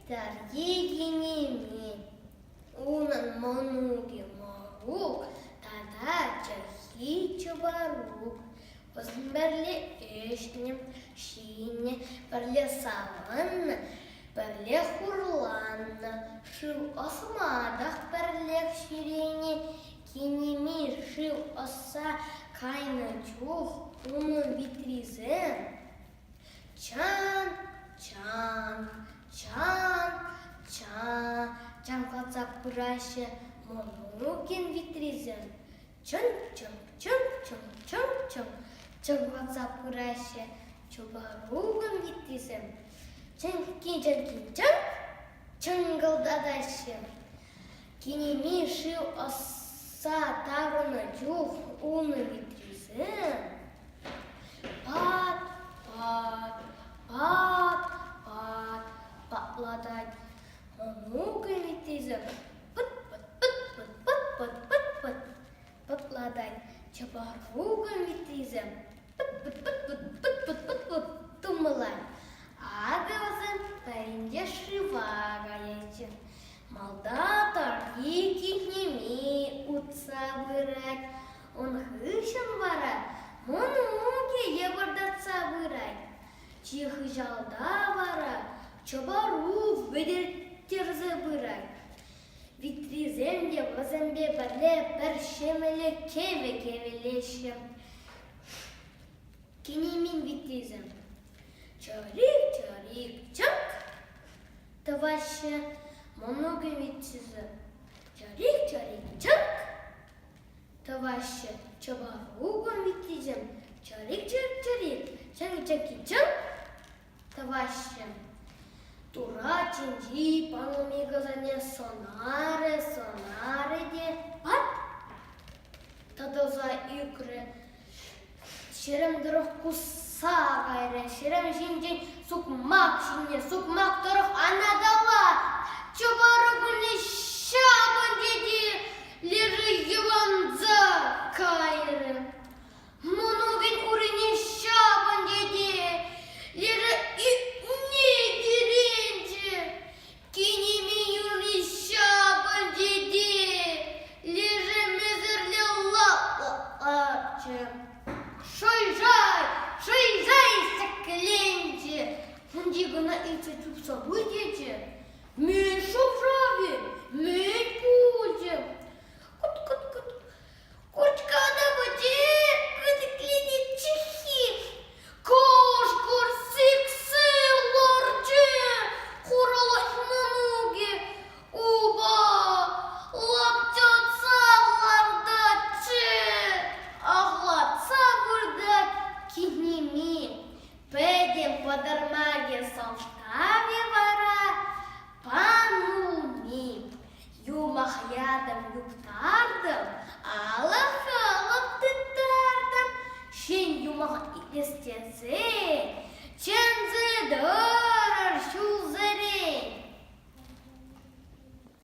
Тарье кинеми, унӑн мӑнукӗ Марук тата чӑххи Чӑпарук вӗсем пӗрле ӗҫнӗ, ҫинӗ, пӗрле савӑннӑ, пӗрле хурланнӑ, шыв ӑсматах пӗрлех ҫӳренӗ. Кинеми шыв ӑсса кайнӑ чух унӑн витрисем Чан, чан, чан, чан чанклатса пыраҫҫӗ мӑнукӗн витрисем. Чӑн-чӑн-чӑн-чӑн-чӑн-чӑн чӑнклатса пыраҫҫӗ чупарукӑн витрисем. Чӗнкки-чӗнкки-чӑнк чӑнкӑлтатаҫҫӗ. Кинеми шыв ӑсса таврӑннӑ чух унӑн витрисем Пат-пат, пат-пат патлатать. Мӑнукӑн витрисем пӑт-пӑт-пӑт-пӑт-пӑт-пӑт-пӑт пӑтлатать. Чӑпарукӑн витрисем пӑт-пӑт-пӑт-пӑт-пӑт-пӑт-пӑт тумлать. Акӑ вӗсем пӗринче шыва каяҫҫӗ. Малта Тарки кинеми утса пырать. Ун хыҫҫӑн вара мӑнукӗ йӑпӑртатса пырать. Чи хыҫалта вара Чӑпарук вӗтеттерсе пырать. Витрисем те вӗсемпе пӗрле пӗр ҫемӗле кӗвӗ кӗвӗлеҫҫӗ. Кинемин витрисем чӑрик-чӑрик чӑк тӑваҫҫӗ, мӑнукӗн витрисем чӑрик-чӑрик чӑк тӑваҫҫӗ, чӑпарукӑн витрисем чӑрик-чӑрик-чӑрик чӑнк-чӑнки-чӑнк тӑваҫҫӗ. Турат ҫинчи панулми кӑсӑне сӑнарӗ-сӑнарӗ те пат! татӑлса ӳкрӗ. Ҫерем тӑрӑх кусса кайрӗ, ҫерем ҫинчен сукмак ҫине, сукмак тӑрӑх анаталла чӑпарукӑнне ҫапӑнчӗ те лешӗ йӑванса кайрӗ. Мӑнукӗн урине ҫапӑнчӗ те лешӗ ӳтне тирӗнчӗ. Кинеми юрри ҫапӑнчӗ те лешӗ месерле лап-лаплатчӗ. Шӑй-шай, шӑй-шай ҫӗкленчӗ. Унти кӑна илсе чупса пычӗ. Мӗн шӑв-шавӗ, мӗн пулчӗ? Кӑт-кӑт-кӑт Куртка та пӗчӗ, кӑтӑклени чӑххи. Кӑшкӑр сиксе ларчӗ хуралать мӑнукӗ. Упа лаптятса лартатчӗ, ахлатса выртать кинеми. Пӗтӗм пӑтӑрмахӗ сӑлтавӗ вара панулми. Юмах ятӑм юптартӑм, алӑ-халӑх тыттартӑм, ҫын юмах итлес тесе чӗнсе тӑ.